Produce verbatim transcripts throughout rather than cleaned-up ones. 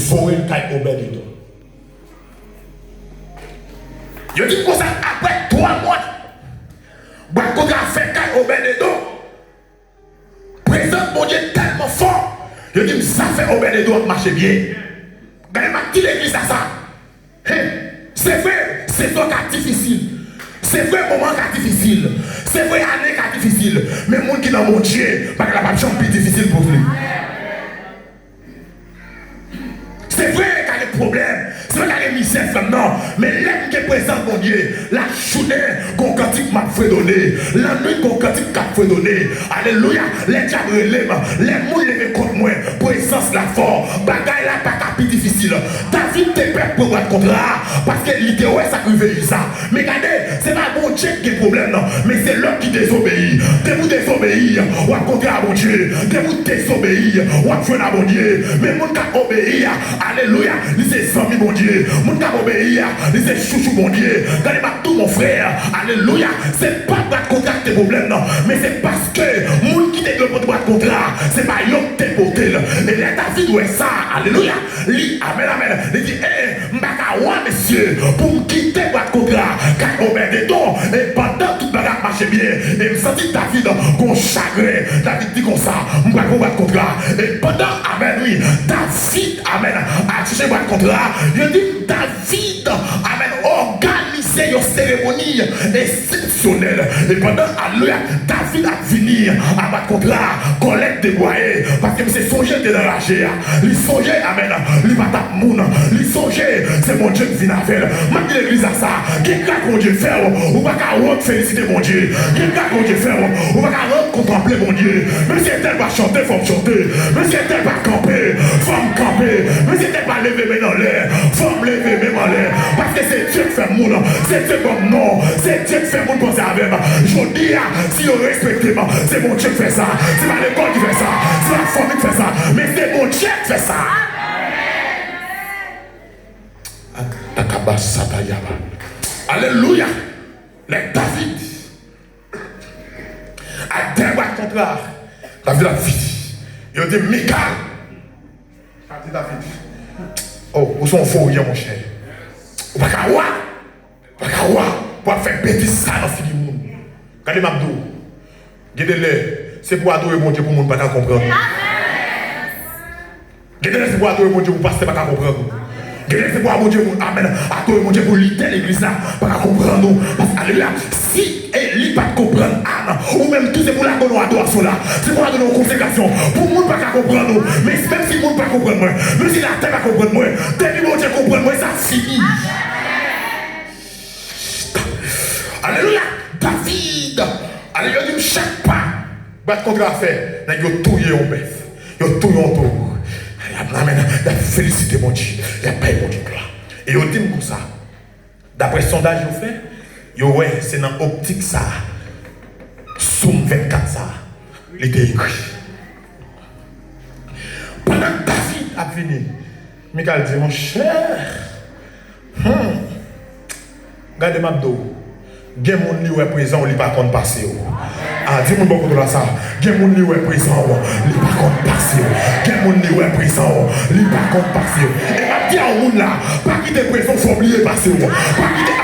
voye l kay Obèdedòm. Yo di m konsa, apre twa mwa, bwat kontra a fèt kay Obèdedòm. Prezans Bondye tèlman fò, yo di m zafè Obèdedòm ap mache byen. Gade, m ap di legliz la sa. Hen, se vre, sezon ka difisil. Se vre, moman ka difisil. Se vre, ane ka difisil. Men moun ki nan Bondye, bagay la p ap janm pi difisil pou li. Se vre, ka gen pwoblèm. Se vre, ka gen mizè, frè m, non. Men lè m gen prezans Bondye, lajounen, gon kantik m ap fredone. Lannwit, gon kantik k ap fredone. Alelouya. Lè dyab rele m, lè moun leve kont mwen, prezans la fò. Bagay la pa ka pi difisil. David te pè pran bwat kontra a, paske li te wè sa k rive Iza. Men gade, se pa Bondye ki gen pwoblèm nan, men se lòt ki dezobeyi. Depi w dezobeyi, w ap kontre a Bondye. Depi w dezobeyi, w ap jwenn a Bondye. Men moun k ap obeyi a, alelouya, li se zanmi Bondye. Moun k ap obeyi a, li se chouchou Bondye. Gade, m ap di w, mon frè, alelouya, se pa bwat kontra ki te pwoblèm nan, men se paske moun ki te dwe pote bwat kontra a, se pa yo ki te pote l. E lè David wè sa, alelouya, li, amèn, amèn, li di, e, m pa ka wa, mesye, pou m kite bwat kontra a kay Obèdedòm, e pandan tout bagay ap mache byen, e m santi David gon chagren. David di konsa, m pral pran bwat kontra a. E pandan, amèn, wi, David, amèn, al chèche bwat kontra a, yo di m David, amèn, òganize yon seremoni esepsyonèl. E pandan, alelouya, David ap vini a bwat kontra a, kòlèt debwaye, paske misye sonje l te nan raje a. Li sonje, amèn, li pa t ap moun. Li sonje se Bondye k vin avè l. M ap di legliz la sa, gen gras Bondye fè w, ou pa ka wont felisite Bondye. Gen gras Bondye fè w, ou pa ka wont kontanple Bondye. Menm si entèl pa chante, fò m chante. Menm si entèl pa kanpe, fò m kanpe. Menm si entèl pa leve men anlè, fò m leve men m anlè. Paske se Dye k fè moun, se Dye k ban m non, se Dye k fè moun panse avè m. Jodi a, si yo respekte m, se Bondye k fè sa. Se pa lekòl ki fè sa, se pa fanmi k fè sa, men se Bondye k fè sa. Takabasatayaba. Alelouya! Lè David al dèyè bwat kontra a, David ap vini. Yo di Mikal. Sa di David. Oh, ou se yon voryen, monchè. Ou pa ka wa. Ou pa ka wa pou ap fè betiz sa nan figi moun. Gade m ap di w. Gen de lè, se pou adore Bondye pou moun pa ka konprann. Gen de lè se pou adore Bondye pou pastè pa ka konprann ou. Gen de lè se pou adore Bondye pou, amèn, adore Bondye pou lidè legliz la pa ka konprann ou. Paske, alelouya, si Eli pa t konprann Ann, ou menm tou se pou l adore w adorasyon la. Se pou l adore w konsekrasyon. Pou moun pa ka konprann ou. Men menm si moun pa konprann mwen, menm si latè pa konprann mwen, depi Bondye konprann mwen, sa fini. Alelouya! David! Alelouya, di m chak pa bwat kontra a fè, nèg yo touye yon bèf, yo touye yon towo. Amèn. Y ap felisite Bondye, y ap bay Bondye glwa. E yo di m konsa, daprè sondaj yo fè, yo wè se nan optik sa a, Soum vennkat sa a, li te ekri. Pandan David ap vini, Mikal di, monchè, hmm, gade m ap di w, gen moun li wè prezan w, li pa konn pase w. A, di moun bò kote w la sa, gen moun li wè prezan w, li pa konn pase w. Gen moun li wè prezan w, li pa konn pase w. E m ap di a yon moun la, pa kite prezan w fè w bliye pase w. Pa kite,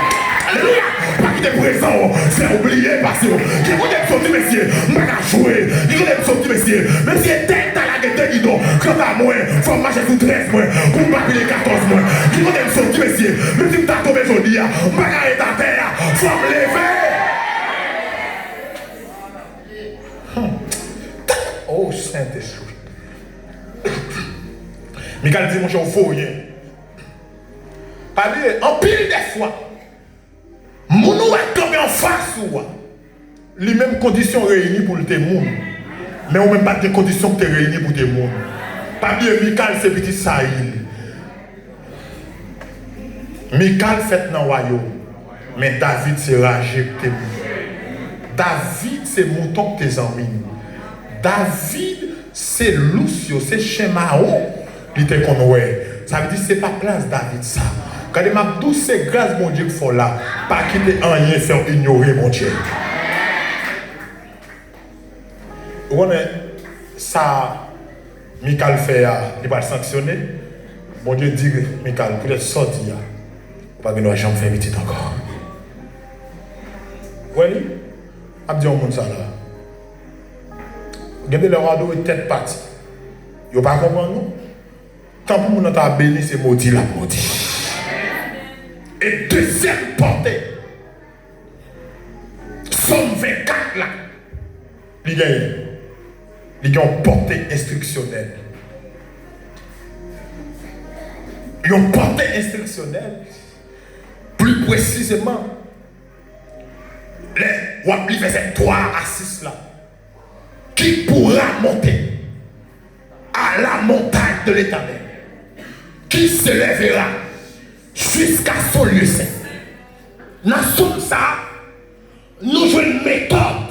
alelouya, pa kite prezan w fè w bliye pase w. Gen kote m soti, mesye, m pa ka jwe. Gen kote m soti, mesye, menm si entèl ta lage de gidon, kanta mwen, fò m mache sou trèz mwen pou m pa pile katòz mwen. Gen kote m soti, mesye, menm si m ta tonbe jodi a, m pa ka ret atè a, fò m leve. Hmm. Oh, Sentespri. Mikal di, monchè, w voryen. Pa bliye, anpil dèfwa, moun ou wè k kanpe anfas ou a, li menm kondisyon reyini pou l te moun. Men ou menm pa t gen kondisyon k te reyini pou te moun. Pa bliye, Mikal se pitit Sayil. Mikal fèt nan wayòm, men David se raje k te moun. David se mouton k te zanmi l. David se lous yo, se chen mawon li te konn wè. Sa vle di se pa plas David sa. Gade, m ap di w, se gras Bondye k fè w la. Pa kite anyen fè w inyore Bondye. Ou konnen sa Mikal fè a, li pral sanksyone? Bondye di Mikal, poutèt sa w di a, ou pa gen dwa janm fè pitit ankò. Wè li? M ap di yon moun sa la. Gen de lè w adore tèt pati. Yo pa konprann ou. Tan pou moun nan ta beni, se modi l ap modi. E dezyèm pòte, Sòm vennkat la, li genyen. Li gen yon pòte enstriksyonèl. Yon pòte enstriksyonèl, pli presizeman, lè w ap li vèsè twa a sis la, qui pourra monter à la montagne de l'Éternel, qui s'élèvera jusqu'à son lieu saint. Nan sòm sa a, nou jwenn metòd